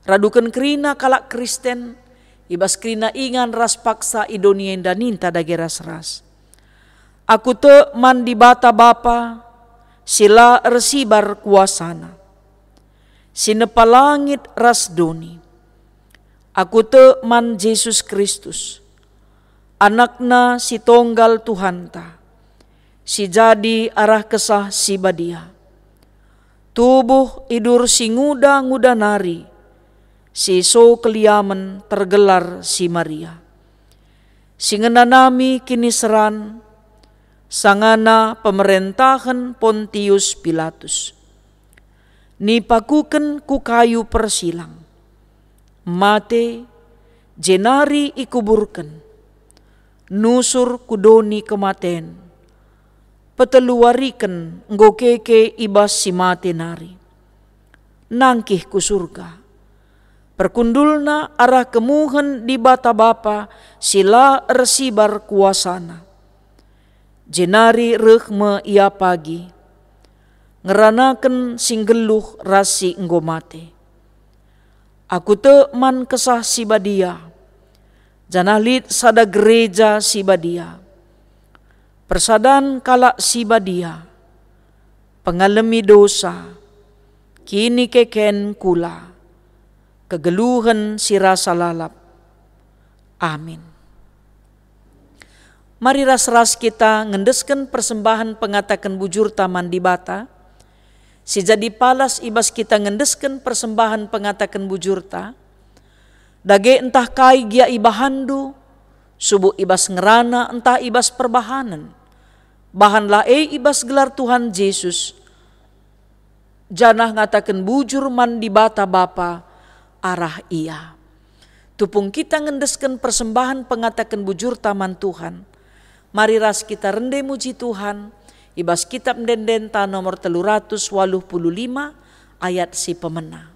raduken kerina kalak Kristen, i bas kerina ingan ras paksa i doni enda ninta dage ras-ras. Aku tek man Dibata Bapa si la ersibar kuasaNa, si nepa langit ras doni. Aku tek man Jesus Kristus, AnakNa si tonggal Tuhanta, si jadi arah Kesah Si Badia. Tubuh idur si nguda-nguda nari, si so keliamen tergelar si Maria, si ngenanami kiniseran sangana pemerentahen Pontius Pilatus. Nipakuken ku kayu persilang, mate, jenari ikuburken, nusur ku doni kematen, peteluwariken enggo keke i bas si mate nari. Nangkih ku Surga, perkundulna arah kemuhen Dibata Bapa si la ersibar kuasaNa. Jenari reh me Ia pagi, ngeranaken si nggeluh ras si enggo mate. Aku tek man Kesah Si Badia, janah lit sada gereja si badia, persadan kalak si badia, pengalemi dosa, kinikeken kula, kegeluhen si rasa lalap. Amin. Mari ras-ras kita ngendesken persembahen pengataken bujurta man Dibata. Si jadi palas i bas kita ngendesken persembahen pengataken bujurta, dage ntah kai gia ibahanndu, subuk i bas ngerana ntah i bas perbahanen, bahanlah e i bas gelar Tuhan Jesus, janah ngataken bujur man Dibata Bapa arah Ia. Tupung kita ngendesken persembahen pengataken bujurta man Tuhan, mari ras kita rende muji Tuhan i bas Kitab Ende-endenta nomor telu ratus waluh puluh lima, ayat si pemena.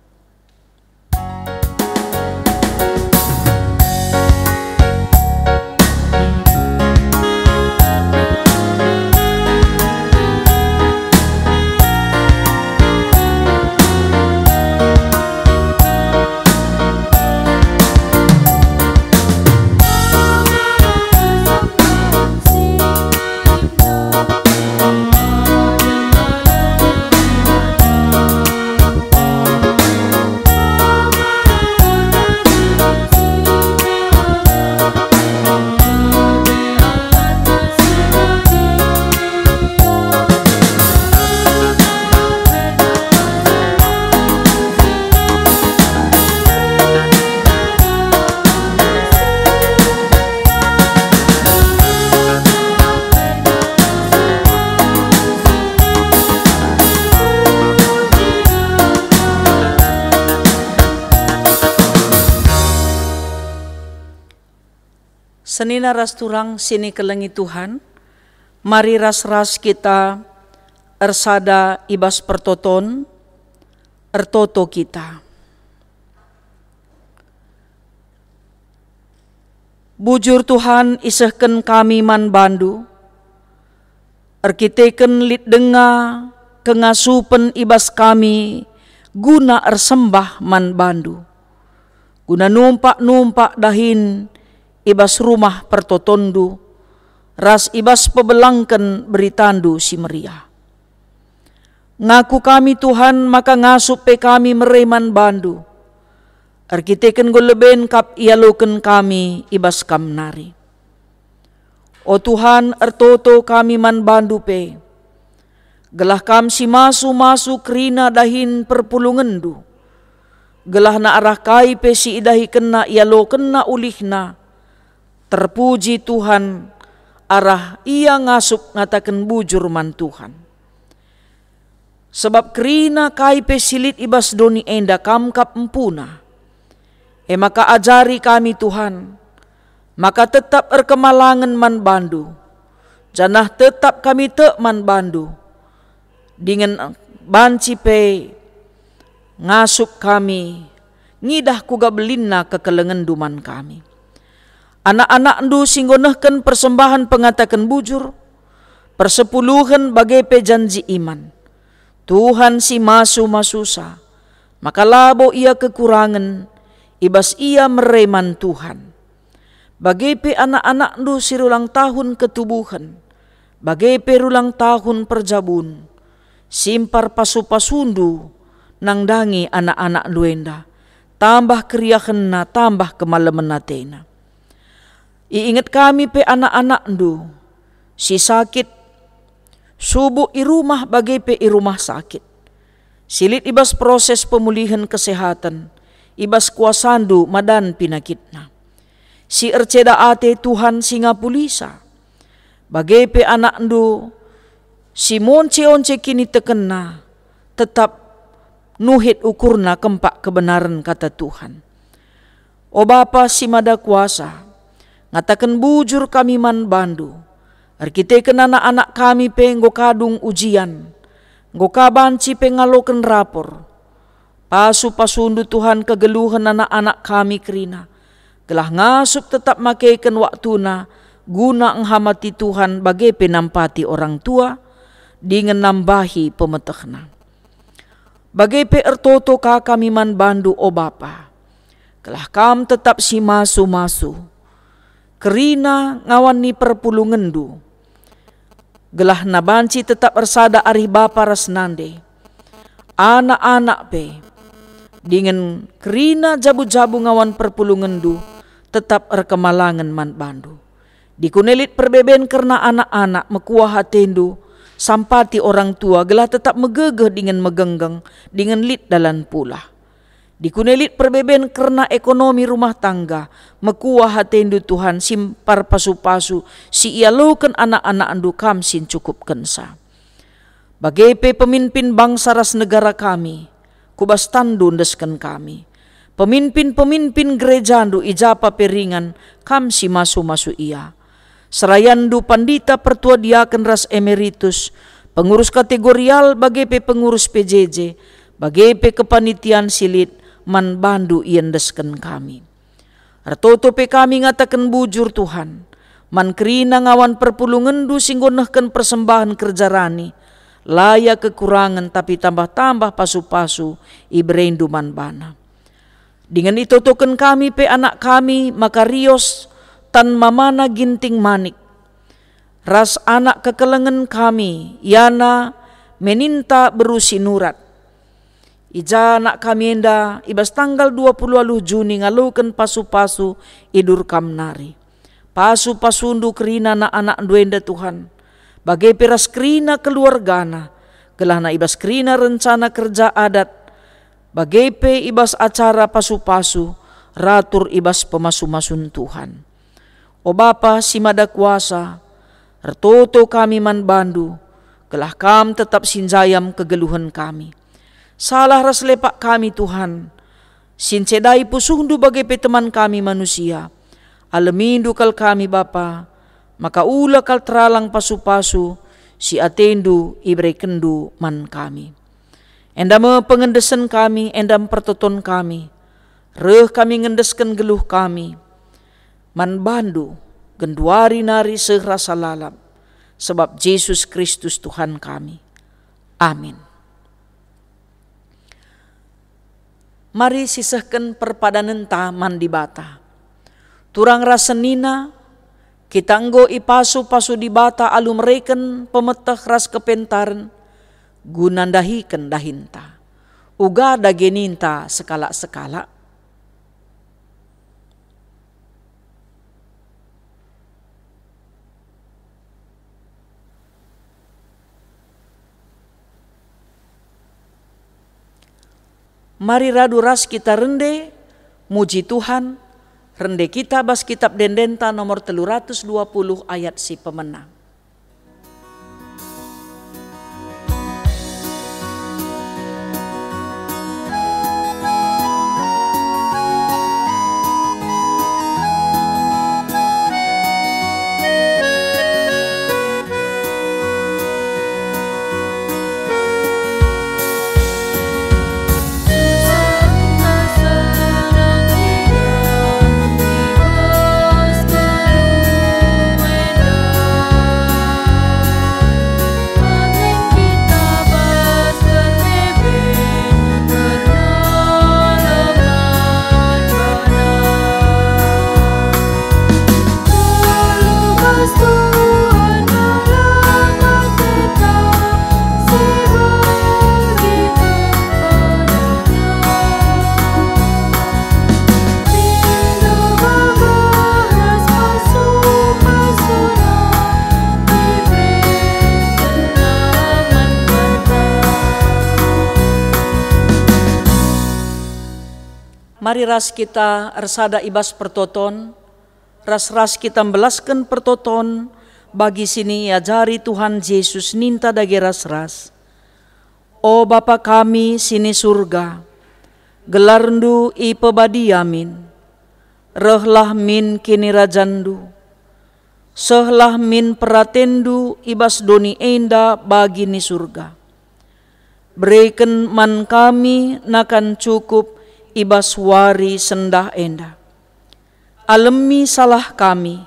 Senina ras turang si nikelengi Tuhan, mari ras-ras kita ersada i bas pertoton, ertoto kita. Bujur Tuhan, isehken kami man baNdu, erkiteken lit denga kengasupen i bas kami guna ersembah man baNdu. guna numpak-numpak dahin i bas rumah pertotonndu, ras i bas pebelangken beritandu si meriah. Ngaku kami, Tuhan, maka ngasup pe kami mere man bandu, erkiteken enggo leben kap ialoken kami i bas kam nari. O Tuhan, ertoto kami man bandu pe, gelah kam si masu-masu kerina dahin perpulungenndu, gelahna arah kai pe si idahikenna ialokenna ulihna. Terpuji Tuhan, arah ia ngasup ngataken bujur man Tuhan. Sabap kerina kai pe si lit i bas doni enda kam kap empuna. E maka ajari kami, Tuhan, maka tetap erkemalangen man bandu, janah tetap kami tek man bandu, dingen banci pe ngasup kami ngidah kuga belinna kekelengenndu man kami. Anak-anakndu si enggo nehken persembahen pengataken bujur, persepuluhen bage pe janji iman, Tuhan si masu-masusa, maka labo ia kekurangen i bas ia mere man Tuhan. Bage pe anak-anakndu si rulang tahun ketubuhen, bage pe rulang tahun perjabun, simpar pasu-pasundu nandangi anak-anakndu enda, tambah keriahenna, tambah kemalemen atena. Iinget kami pe anak-anakndu si sakit, subuk i rumah bage pe i rumah sakit, si lit i bas proses pemulihen kesehatan, i bas kuasandu madan pinakitna. Si erceda ate, Tuhan, si ngapulisa, bage pe anakndu si monce-once kinitekenna, tetap nuhit ukurna kempak kebenaren kata Tuhan. O Bapa si Mada Kuasa, ngataken bujur kami man bandu, erkiteken anak-anak kami pe enggo kadung ujian, enggo ka banci pe ngaloken rapor. Pasu-pasundu, Tuhan, kegeluhen anak-anak kami kerina, gelah ngasup tetap makeken waktuna guna enghamati Tuhan bage pe nampati orang tua, dingen nambahi pemetehna. Bage pe ertoto ka kami man bandu, o Bapa, gelah kam tetap si masu-masu kerina ngawan ni perpulungenndu, gelahna banci tetap ersada arih bapa ras nande, anak-anak pe, dingen kerina jabu-jabu ngawan perpulungenndu tetap erkemalangen man bandu. Dikune lit perbeben kerna anak-anak, mekuah atendu, sampati orang tua gelah tetap megegeh dingen megenggeng, dingen lit dalan pulah. Dikune lit perbeben kerna ekonomi rumah tangga, mekuah atendu, Tuhan, simpar pasu-pasu si ialoken anak-anakndu kam si ncukupkensa. Bage pe peminpin bangsa ras negara kami, ku bas tanNdu endesken kami. Peminpin-peminpin gerejandu i ja pe ringan, kam si masu-masu ia. SerayanNdu pandita, pertua diaken ras emeritus, pengurus kategorial bage pe pengurus P J J, bage pe kepanitian si lit, man bandu iendesken kami. Ertoto pe kami ngataken bujur, Tuhan, man kerina ngawan perpulungenndu si enggo nehken persembahen kerja rani, la ia kekurangen tapi tambah-tambah pasu-pasu iberendu man bana. Dingen itotoken kami pe anak kami Makarios tan mamana Ginting Manik, ras anak kekelengen kami, iana Meninta beru Sinurat. I ja anak kami enda i bas tanggal dua puluh waluh Juni ngaloken pasu-pasu i Durkam nari. Pasu-pasundu kerina anak-anakndu enda, Tuhan, bage pe ras kerina keluargana, gelahna i bas kerina rencana kerja adat, bage pe i bas acara pasu-pasu, ratur i bas pemasu-masun Tuhan. O Bapa si Mada Kuasa, ertoto kami man bandu, gelah kam tetap si njayam kegeluhen kami. Salah ras lepak kami, Tuhan, si ncedai pusuhndu bage pe teman kami manusia. Alemindu kal kami, Bapa, maka ula kal teralang pasu-pasu si atendu iberekenndu man kami. Enda me pengendesen kami, enda me pertoton kami. Reh kami ngendesken geluh kami man bandu, genduari nari seh rasa lalap, sebab Jesus Kristus Tuhan kami. Amin. Mari sisehken perpadanenta man Dibata. Turang ras senina, kita enggo ipasu-pasu Dibata alu mereken pemeteh ras kepentaren guna ndahiken dahinta. Uga dage ninta sekalak-sekalak. Mari radu ras kita rende, muji Tuhan, rende kita bas Kitab Ende-endenta nomor telu ratus dua puluh ayat si pemena. Mari ras kita ersada i bas pertoton, ras-ras kita mbelasken pertoton bagi si niajari Tuhan Jesus ninta dage ras-ras. O Bapa kami si ni Surga, gelarNdu ipebadia min. Rehlah min kinirajanNdu. Sehlah min peratenNdu i bas doni enda bagi ni Surga. Bereken man kami nakan cukup i bas wari sendah enda. Alemi salah kami,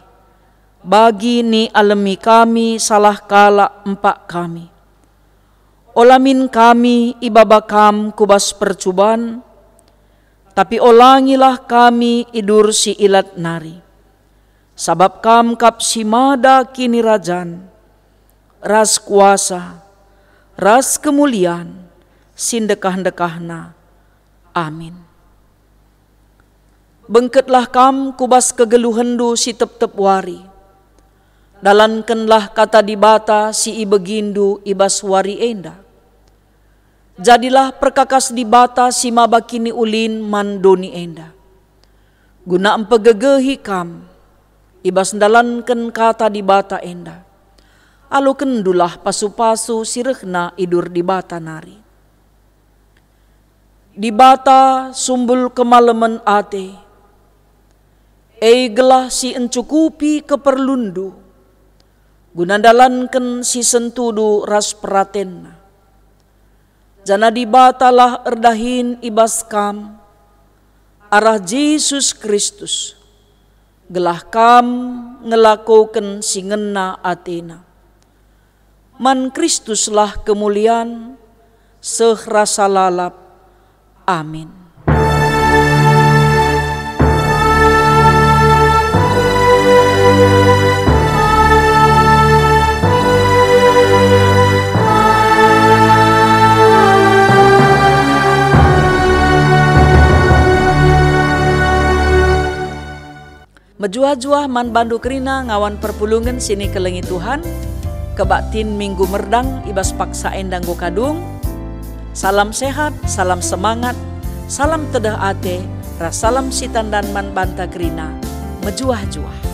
bagi ni alemi kami salah kalak empak kami. Ola min kami ibaba Kam ku bas percuban, tapi olangilah kami i dur si ilat nari. Sabap Kam kap si mada kinirajan, ras kuasa, ras kemulian, si ndekah-ndekahna. Amin. Bengketlah kam ku bas kegeluhenNdu si tep-tep wari. Dalankenlah kata Dibata si ibegiNdu i bas wari enda. Jadilah perkakas Dibata si maba kiniulin man doni enda, guna mpegegehi kam i bas ndalanken kata Dibata enda. Alokenndulah pasu-pasu si rehna i dur Dibata nari. Dibata sumbul kemalemen ate, e gelah si encukupi keperlunndu, guna ndalanken si sentudu ras peratenNa. Janah Dibatalah erdahin i bas kam arah Jesus Kristus, gelah kam ngelakoken si ngena ateNa. Man Kristuslah kemulian seh rasa lalap. Amin. Mejuah-juah man bandu kerina ngawan perpulungen si nikelengi Tuhan. Kebaktin Minggu Merdang i bas paksa enda enggo kadung. Salam sehat, salam semangat, salam tedeh ate, ras salam sitandan man banta kerina. Mejuah-juah.